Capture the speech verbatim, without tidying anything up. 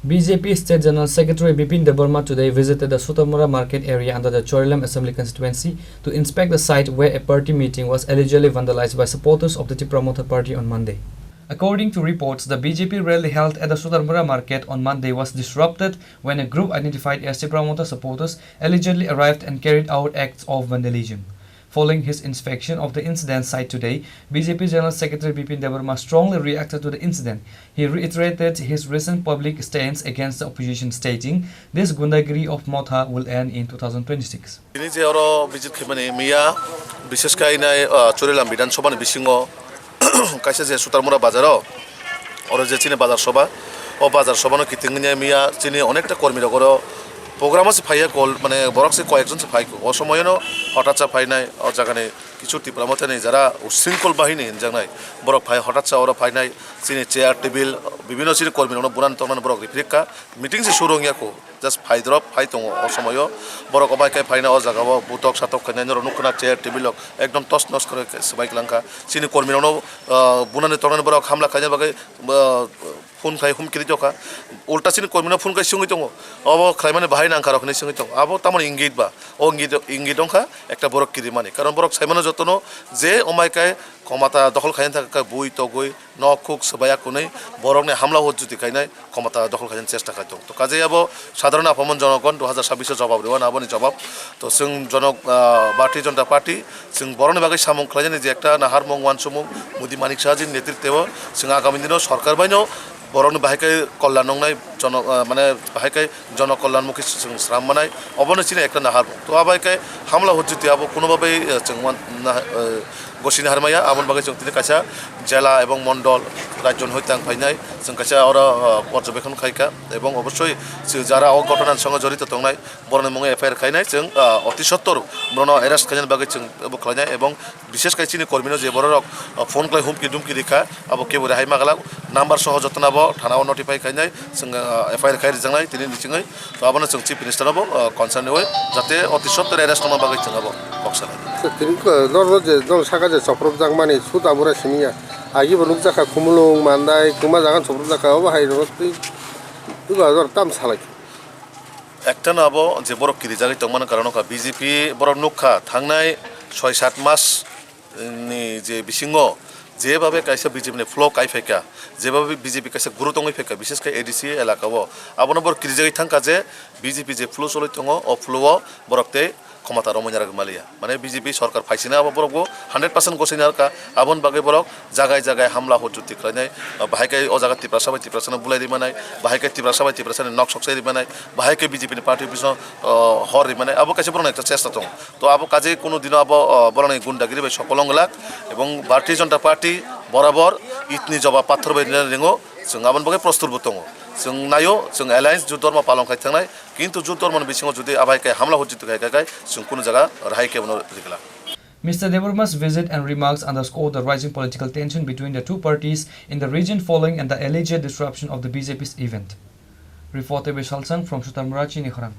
B J P State General Secretary Bipin Debbarma today visited the Sutarmura market area under the Chorilam Assembly Constituency to inspect the site where a party meeting was allegedly vandalized by supporters of the Tipra Motha Party on Monday. According to reports, the B J P rally held at the Sutarmura market on Monday was disrupted when a group identified as Tipra Motha supporters allegedly arrived and carried out acts of vandalism. Following his inspection of the incident site today, B J P General Secretary Bipin Debbarma strongly reacted to the incident. He reiterated his recent public stance against the opposition, stating, "This gundagiri of Motha will end in two thousand twenty-six." Tini je oro visit khaimani miya, bishesh khe ainai, ah, Chorilam Bidhan Sabha ni bisingo kaisa je Sutarmura bazar o, oro je chini bazar sabha, o bazar sabha no kiting wngya miya chini onekta kormi rok oro program o se phaiya kol, mane borok se koyek jon se phai kho. O somoy no hotat sa phainai o jaga ni kichu Tipra Motha ni jara ushrinkol bahini hinjaknai borok phai hotat sa oro phainai chini chair table bibino chini kormi rok no bunan tongnani borok riprik kha, meeting se suru wngya kho. Just phai drop, phai tongo o somoyo. Borok obai khe phaina o jaga o butok satok khainai norok nukho na chair table rok ekdom tos nos khe swbai kwlangkha. Chini kormi rokno, ah, bunani tongnani borok hamla khaina bagwi, ah, phone khai humkiri tokha. Ulta chini kormi no phone khai swngwi tongo. Obo khlaimani bahai nangkha rok hinwi swngwi tongo. Abo tamoni ingit ba? O ingit, ingit wngkha ekta borok kirimani. Karon borok saimano jotono je omai kai khomata dokhol khaina thangkha bui togwi nok khuk swbaiya kwnwi borokni hamla hujjuti khainai khomata dokhol khainani chesta khai tongo. To kajai abo sadharon aphomon jonogon dui hazar sabbish o jobab rwna aboni jobab. To chwng jonok, ah, Bharatiya Janata Party chwng borokni bagwi samung khlainani je ekta naharmung wansukmung Modi Manik Saha jini netritwo chwng agami dino sorkar baino borokni bahai khe kollan wngnai jono, ah, mane bahai khe jono kollan mukhi chwng sram manai obono chini ekta naharmung. To abai khe hamla hujjuti abo kuno babai, eh, chwng wan-, na-, eh, gosini harmaya, aboni bagwi chwng tini kaisa jela ebong mondol rajyo ni hoi tang phainai, chwng kaisa oro, ah, porjobekhon khaikha, ebong obosoi chwng jara o ghotona ni songo jorito tongnai, borokni mungwi F I R khainai, chwng, ah, oti sottor borokno arrest khainani bagwi chwng ebo khlainai, ebong bishesh khai chini kormino je bororok, ah, phone khlai humki dumki rikha, abo kebo rehai maglak, number soho jotono abo thana o notify khainai, chwng, ah, F I R khai rijaknai tini bichingwi. To abono chwng Chief Minister no bo, ah, concern rwi jate oti sottor arrest wngma bagwi chwng abo kok sanai. Tini ko norok je norok saka je chopropjak mani Sutarmura simi ya. Agi bo nukjakha Khumulwng, Mandai, kwma jaga chopropjakha, obo hai rok twi, twi ba jor tam salai. Ekta no abo je borok kirijagwi tongmani karon wngkha B J P borok nukha thangnai soi sat mas ni je bisingo jebabe kaisa B J P ni flow kai phaikha, jebabe B J P kaisa guru tongwi phaikha, bishesh khe A D C elaka o, abono borok kirijagwi thangkha je B J P je flow choli tongo, o flow o borok tei khomota romwi narwgwi maliya. Mane B J P sorkar phaisina abo borok bo hundred percent gosini harkha, aboni bagwi borok jagai jagai hamla hujjuti khlainai, bahai khe o jaga Tiprasa bai Tiprasa no bulai ri manai, bahai khe Tiprasa bai Tiprasa ni nok sok sai ri manai, bahai khe B J P ni party office no, o, hor ri manai, abo kaisa borokni ekta chesta tongo. To abo kaje kunu dino abo, o, borokni gundagiri bai sokol wng glak, ebong Bharatiya Janata Party borabor itni jobab pathor bai rina ringo, chwng aboni bagwi prostur bo tongo. Chwng naio, chwng alliance jut dormo palon khai thangnai, kintu jut dormo ni bisingo jodi abai kai hamla hujjuti khai khai khai, chwng kunu jaga rehai kebono ri glak. Mister Debbarma's visit and remarks underscore the rising political tension between the two parties in the region following and the alleged disruption of the B J P's event. Reporter Bishal Sang from Sutarmura, Chinikhorang.